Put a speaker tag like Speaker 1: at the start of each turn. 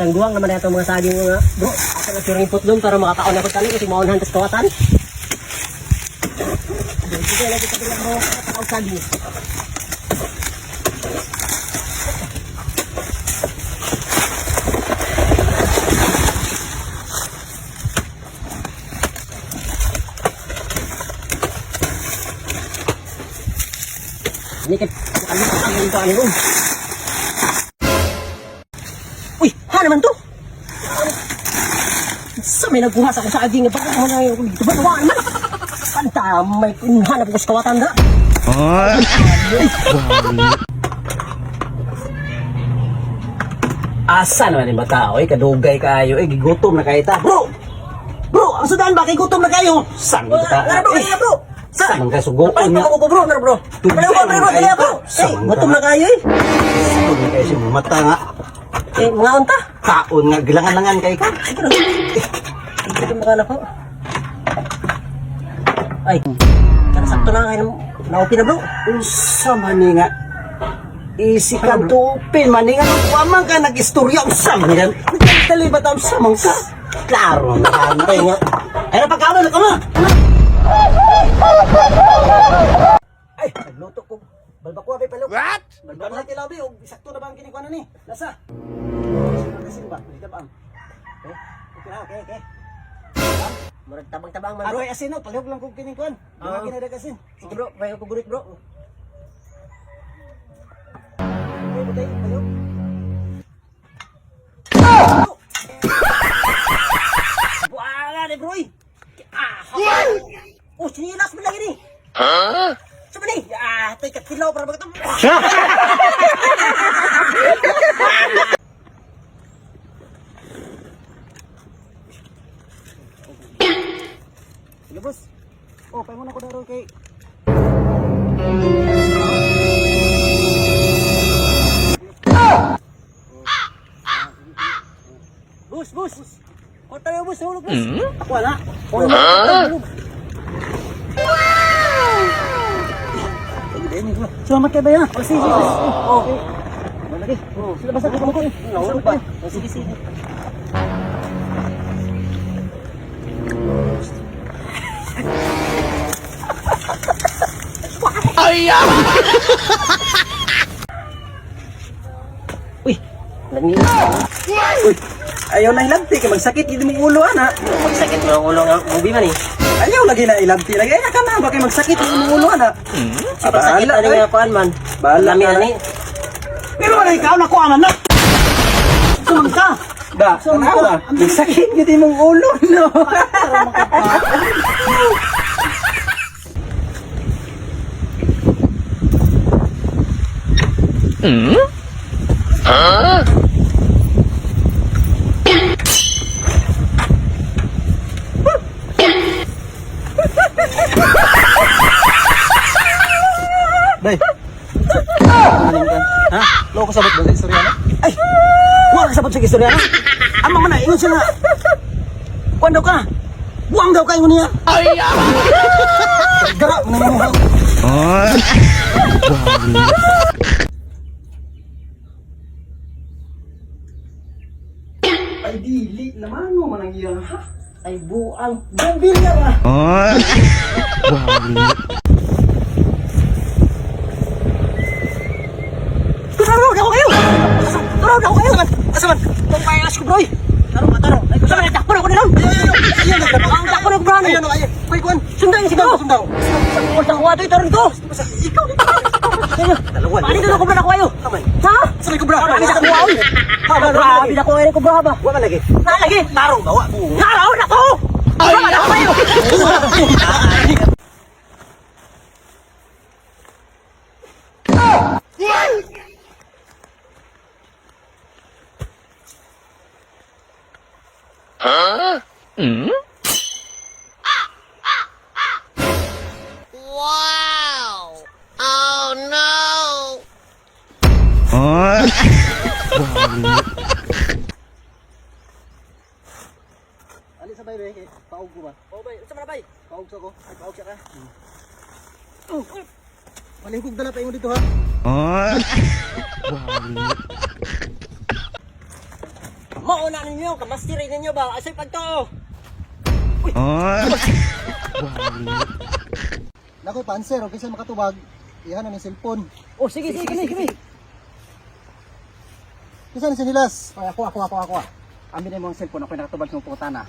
Speaker 1: Tangguang naman na itong mga saging mga bro. Asa na sure putlon para makakaon ako tani kasi maunhan tas kawatan. Dito na kita bilang bro, ang saging. Ini kan ano ang ito ano. Uy, ha naman to? Sa may nagkuha sa akong saging nga baka na yung dito ba wa naman. Kanta may hanap ko sa kawatan da.
Speaker 2: Asa naman yung bata, oy, kadugay kayo, eh, gigutom na kayo ta. Bro! Bro, ang sudan ba kay gutom na kayo? Saan ba ta?
Speaker 1: Tara bro, kaya bro.
Speaker 2: Sa man ka sugoon
Speaker 1: Palit
Speaker 2: nga.
Speaker 1: pa ko bro, tara bro.
Speaker 2: Tugay
Speaker 1: Palit ko bro,
Speaker 2: man
Speaker 1: dali
Speaker 2: kayo.
Speaker 1: bro.
Speaker 2: Sa
Speaker 1: Eh,
Speaker 2: man
Speaker 1: gutom
Speaker 2: ka.
Speaker 1: na kayo eh.
Speaker 2: Sugoon na kayo si mata nga.
Speaker 1: Eh, mga unta.
Speaker 2: Kaon nga, gilangan-langan kay ka.
Speaker 1: Sige bro. Hindi mo kana ko. Ay. Tara sakto na kayo na-open na bro.
Speaker 2: Unsa man ni nga? Easy ka tupin man ni nga. Wa man ka nag-istorya. Unsa man nga? Nagtali ba ta? Unsa man ka? Klaro na kantay nga. Ay, napagkaon na ka ma. Ay, nagluto ko. Balbakwa kay palok. What? Balbakwa kay labi. Og sakto na ba ang kinikwa na ni? Nasa? Kasi ba? Dito ba ang? Okay, okay, okay, okay.
Speaker 1: Murag tabang-tabang man bro.
Speaker 2: Aroy asin no, palihog lang kog kinikwan.
Speaker 1: Ah.
Speaker 2: Duha kini asin.
Speaker 1: Sige bro, may ko gurit bro.
Speaker 2: Okay, butay, palihog.
Speaker 1: Buanga ni bro. Eh. Ah. Oh, sinilas mo lagi ni. Ha? Sa ni? Ah, tay katilaw para bagto.
Speaker 2: Sige, boss. Oh, pahingon ako daro kay
Speaker 1: Bus, bus. Kota na bus, hulog bus.
Speaker 2: Ako na.
Speaker 1: Oh, hulog.
Speaker 2: Salamat kay bayan. Oh, sige, sige.
Speaker 1: Oh.
Speaker 2: Malagi. Oh, sila basta ko ko.
Speaker 1: Nahulog pa. Oh, sige, sige. Uy, nangingin.
Speaker 2: Uy, ayaw na ilabti kay magsakit gid mong ulo ana.
Speaker 1: Magsakit mo ang ulo nga movie man eh.
Speaker 2: Ayaw lagi na ilabti lagi. Ay ka na ba kay magsakit imong ulo ana.
Speaker 1: Magsakit
Speaker 2: Bahala,
Speaker 1: ani
Speaker 2: oy.
Speaker 1: nga kuan man.
Speaker 2: Bahala
Speaker 1: Lami
Speaker 2: ka.
Speaker 1: ani.
Speaker 2: Pero wala ikaw na kuha man na. Sumang ka. Da, tanawa. Magsakit gid imong ulo no. Day. Ha? Loko sabot ba sa istorya na? Ay! Wala ka sabot sa istorya na? Ama man na, ingon siya nga. Kuan daw ka? Buang daw ka ingon niya. Ay! Gara mo na mo. Ay dili naman mo man ang iya ha.
Speaker 1: Ay buang.
Speaker 2: Bumbilya ba?
Speaker 1: Taraw na ko kayo. Taraw na ko kayo. Asa man? Tong payalas ko bro. eh. Taro ka taro. Ay kusa man takbo na ko nilon.
Speaker 2: Ayun,
Speaker 1: Ang takbo na ko bro.
Speaker 2: Ayun, ayun. Kuy, kuan.
Speaker 1: Sundan si bro.
Speaker 2: Sundaw.
Speaker 1: Sa kuha to taron ko.
Speaker 2: Ikaw. Dalawa.
Speaker 1: Ano dito ko bro na kuha
Speaker 2: Kaman.
Speaker 1: Ha?
Speaker 2: Sa may kubra.
Speaker 1: Ano sa kuha oy?
Speaker 2: Ha,
Speaker 1: Grabe na ko ay ko bro ba.
Speaker 2: Wa man lagi.
Speaker 1: Na lagi.
Speaker 2: Tarong ba wa?
Speaker 1: Naraw na ko. Ay na ko kayo.
Speaker 3: Wow! Oh no!
Speaker 2: Ali sa bay bay, paog ko ba?
Speaker 1: Oh bay, unsa man na bay?
Speaker 2: Paog sa ko. Ay paog siya ka. Oh. Palingkog dala pa ingon dito ha.
Speaker 1: Mao na ninyo, kamastiri ninyo ba? Asay pagtuo.
Speaker 4: Nakoy panser, okay sa makatubag. Iha na ni cellphone.
Speaker 1: Oh, sige, sige, kini, kini.
Speaker 4: Kinsa ni sinilas?
Speaker 2: Ay, ako, ako, ako, ako. Amin na mo ang cellphone, ako nakatubag ng putana.